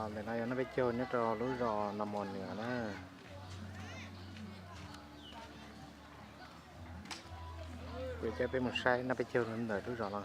Ntawm no yog naj peb caug nyob rau lub zos Nag Mos Nws na. Kuv coj peb mus saib naj peb caug ntawm lub zos no.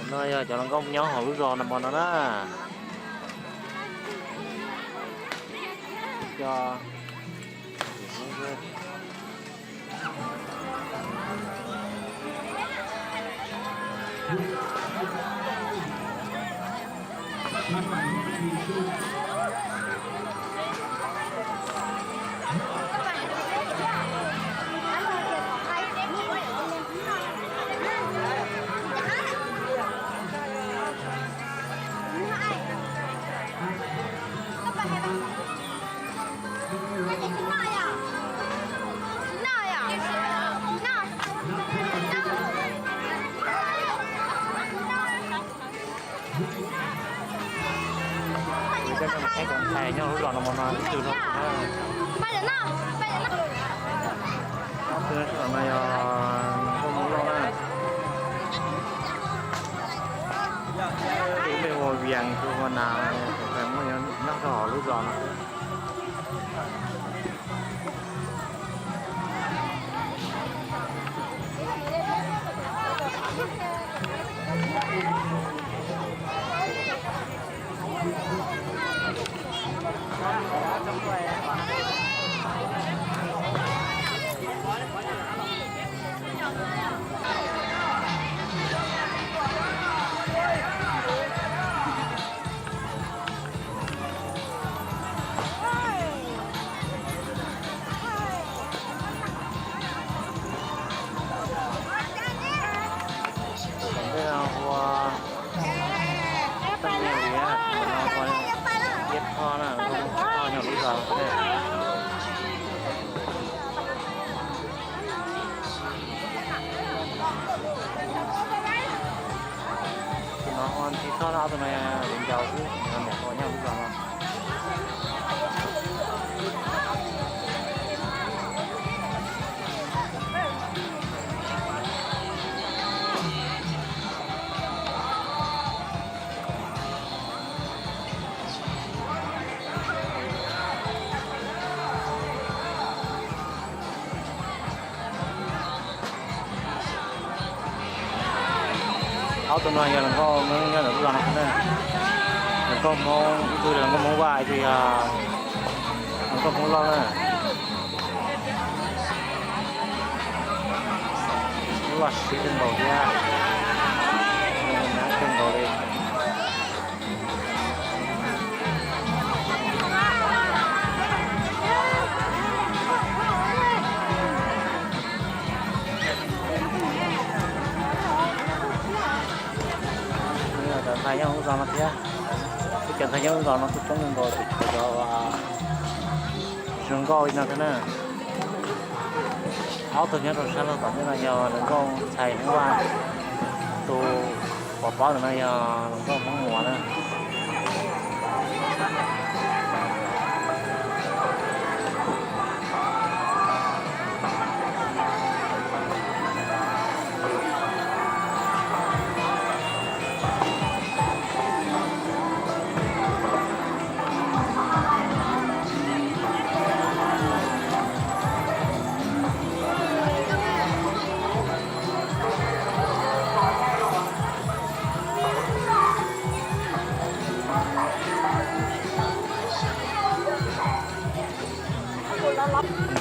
Tus no yog cov hluas nkauj nyob hauv lub zos Nag Mos no na. Ntxhais nyob lub zos no mas no ib tug no. Tus no yog nkauj Hmoob Lauj na. Tus npe hu ua Vias, tus hu ua Nas, muaj nyob rau hauv lub zos no. Tus no hu ua Toj Liaj Liav, tus no hu ua Iab Thoj na, hu ua Iab Thoj nyob lub zos no. Tus no hu ua Ntxhi Thoj na, ob tug no yog viv ncaus xwb, niam txiv nyob lub zos no. Ob tug no yog hluas nkauj Hmoob nyob ntawm lub zos no na. Hluas nkauj Hmoob, ib tug yog hluas nkauj Hmoob Vaj, ib tug yog hluas nkauj Hmoob Lauj na. Lub vaj siab kawg nkaus thiab, kawg nkaus li. Cov ntxhais nyob lub zos no thiab, cov ntxhais nyob lub zos no kuj coob kawg nkaus, tsis tshuav cov zoo nkauj li no thiab na. Ob tug nyob rau sab laug tom ntej no yog hluas nkauj ntxhais Hmoob Vaj, tus pov pob ntawm no yog hluas nkauj Hmoob Muas na.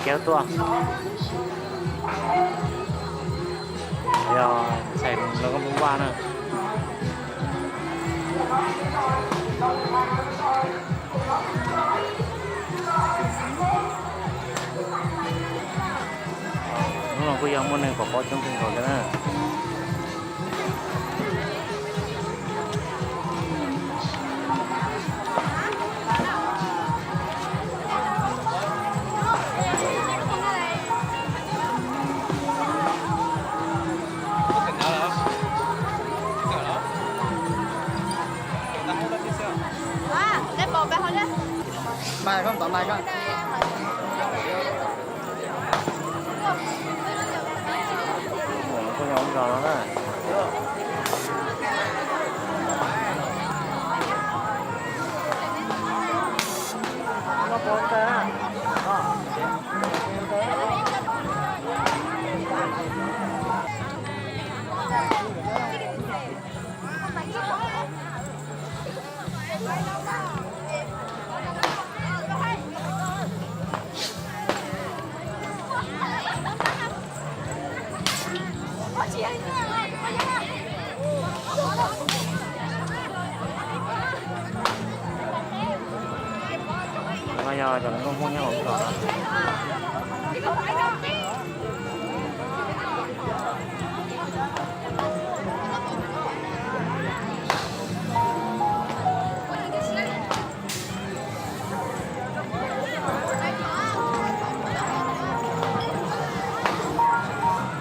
Kev tuaj, yog ntxhais hluas nkauj Hmoob Vaj na. Hnub no kuj yog muaj neeg pov pob coob kawg nkaus thiab na. Koj ntov mas koj. Koj yog ub zos no na. No yog cov hluas nkauj Hmoob nyob hauv zos.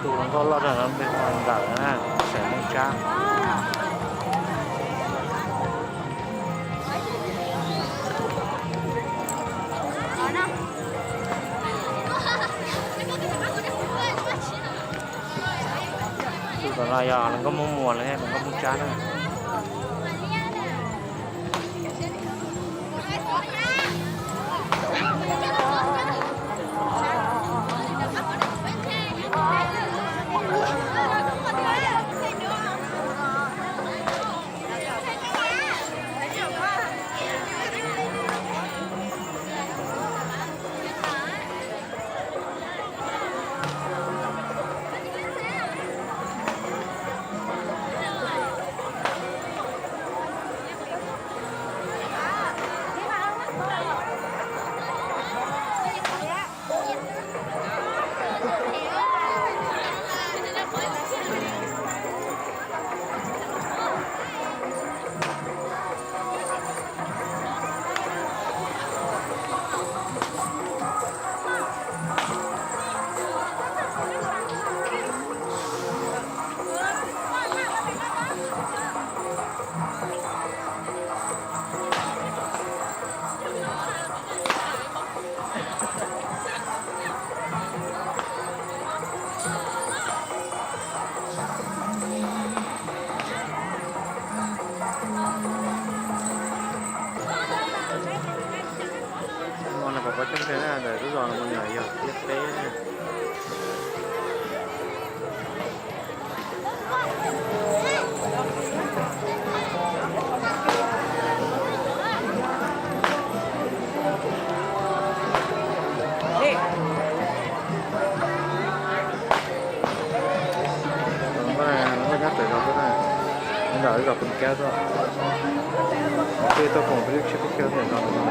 Tus hluas nkauj loj zog no npe hu ua Ntawm na, xeem Moos Tsab. Tus tom no yog hluas nkauj Hmoob Muas los yog hluas nkauj Hmoob Tsab na. Ua no pom qhov coob kawg na, ntawm lub zos no mus yog tiaj teb na. Nkauj nyob pem zos tuaj na, nyob ntawm zos Pus Kab tuaj, peb tuaj koom peb lub tsheb peb caug ntawm no.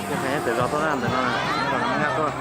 Ces pem zos tuaj na, ntawm no, ntawm no nyaj tuaj.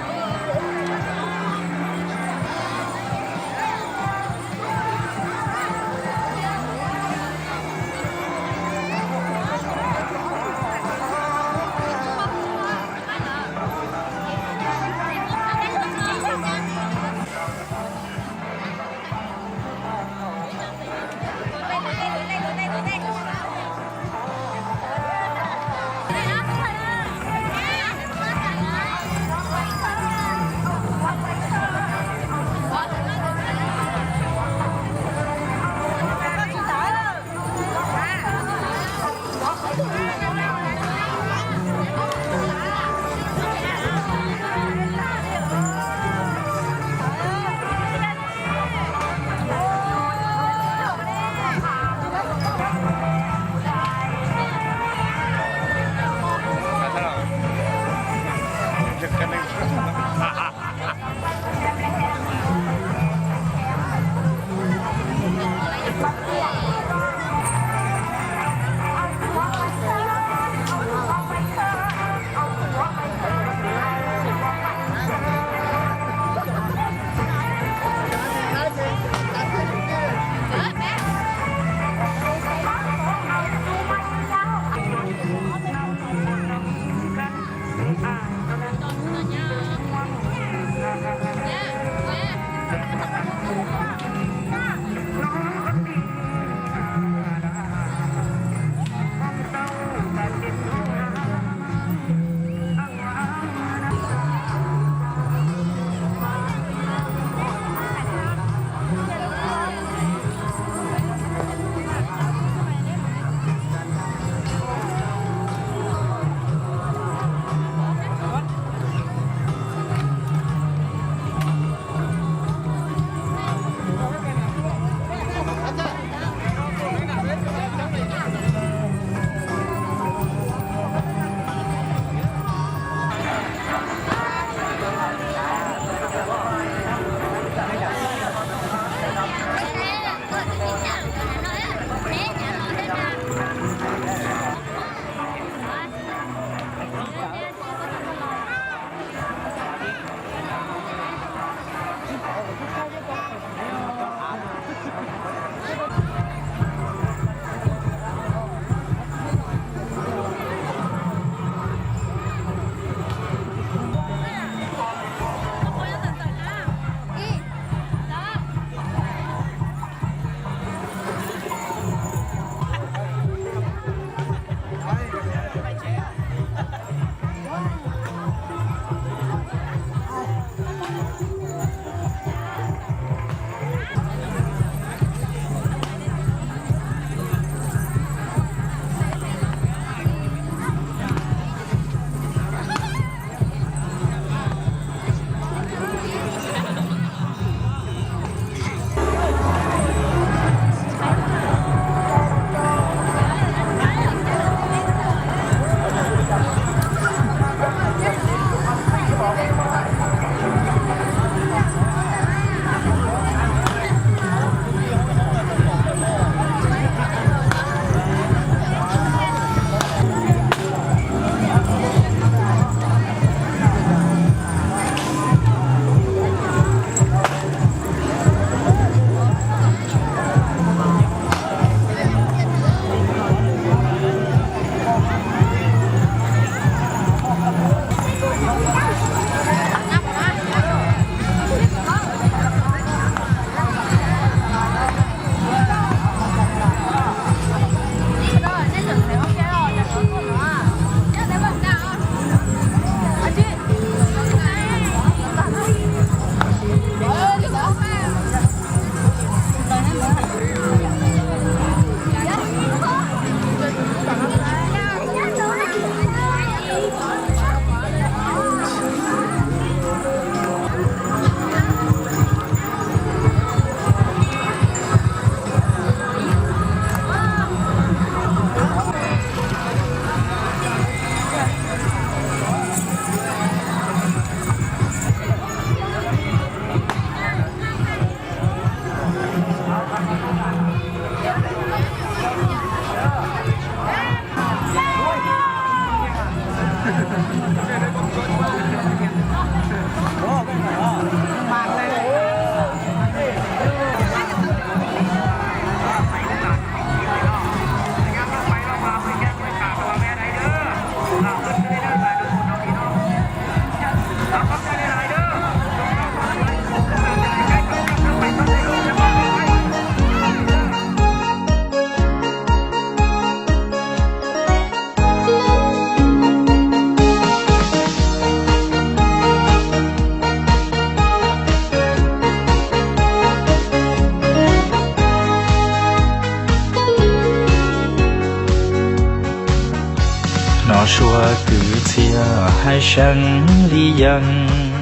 Suav kwv txhiaj hais seev li yees.